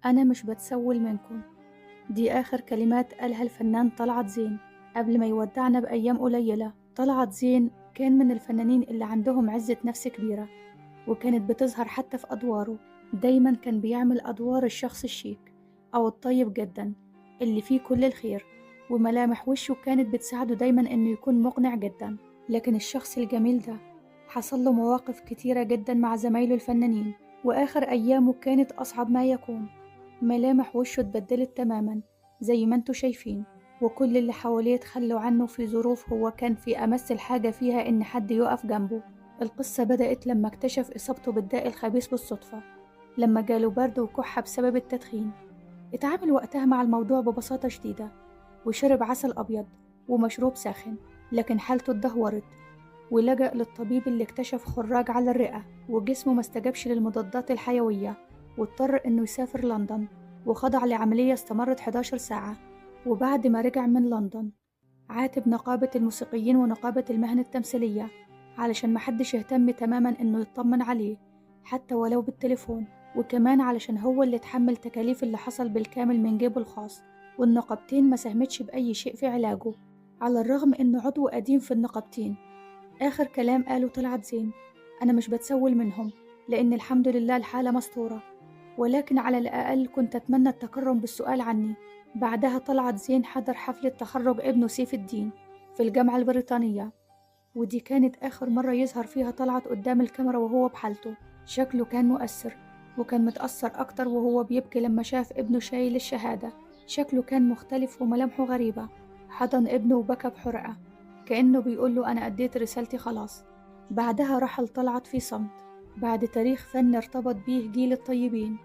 أنا مش بتسول منكم. دي آخر كلمات قالها الفنان طلعت زين قبل ما يودعنا بأيام قليلة. طلعت زين كان من الفنانين اللي عندهم عزة نفس كبيرة، وكانت بتظهر حتى في أدواره. دايما كان بيعمل أدوار الشخص الشيك أو الطيب جدا اللي فيه كل الخير، وملامح وشه كانت بتساعده دايما إنه يكون مقنع جدا. لكن الشخص الجميل ده حصل له مواقف كتيرة جدا مع زمايله الفنانين، وآخر أيامه كانت أصعب ما يكون. ملامح وشه اتبدلت تماما زي ما انتوا شايفين، وكل اللي حواليه اتخلوا عنه في ظروف هو كان في أمس الحاجة فيها إن حد يقف جنبه. القصة بدأت لما اكتشف إصابته بالداء الخبيث بالصدفة، لما جاله برد وكحة بسبب التدخين. اتعامل وقتها مع الموضوع ببساطة شديدة، وشرب عسل أبيض ومشروب ساخن، لكن حالته اتدهورت ولجأ للطبيب اللي اكتشف خراج على الرئة، وجسمه ما استجابش للمضادات الحيوية، واضطر إنه يسافر لندن وخضع لعملية استمرت 11 ساعة. وبعد ما رجع من لندن عاتب نقابة الموسيقيين ونقابة المهن التمثيلية علشان محدش يهتم تماما إنه يطمن عليه حتى ولو بالتليفون، وكمان علشان هو اللي اتحمل تكاليف اللي حصل بالكامل من جيبه الخاص، والنقابتين ما ساهمتش بأي شيء في علاجه، على الرغم إنه عضو قديم في النقابتين. آخر كلام قاله طلعت زين: أنا مش بتسول منهم لأن الحمد لله الحالة مستورة، ولكن على الأقل كنت أتمنى التكرم بالسؤال عني. بعدها طلعت زين حضر حفلة تخرج ابنه سيف الدين في الجامعة البريطانية، ودي كانت آخر مرة يظهر فيها طلعت قدام الكاميرا وهو بحالته. شكله كان مؤثر، وكان متأثر أكتر وهو بيبكي لما شاف ابنه شايل الشهادة. شكله كان مختلف وملامحه غريبة. حضن ابنه وبكى بحرقة كأنه بيقوله أنا أديت رسالتي خلاص. بعدها رحل طلعت في صمت بعد تاريخ فن ارتبط بيه جيل الطيبين.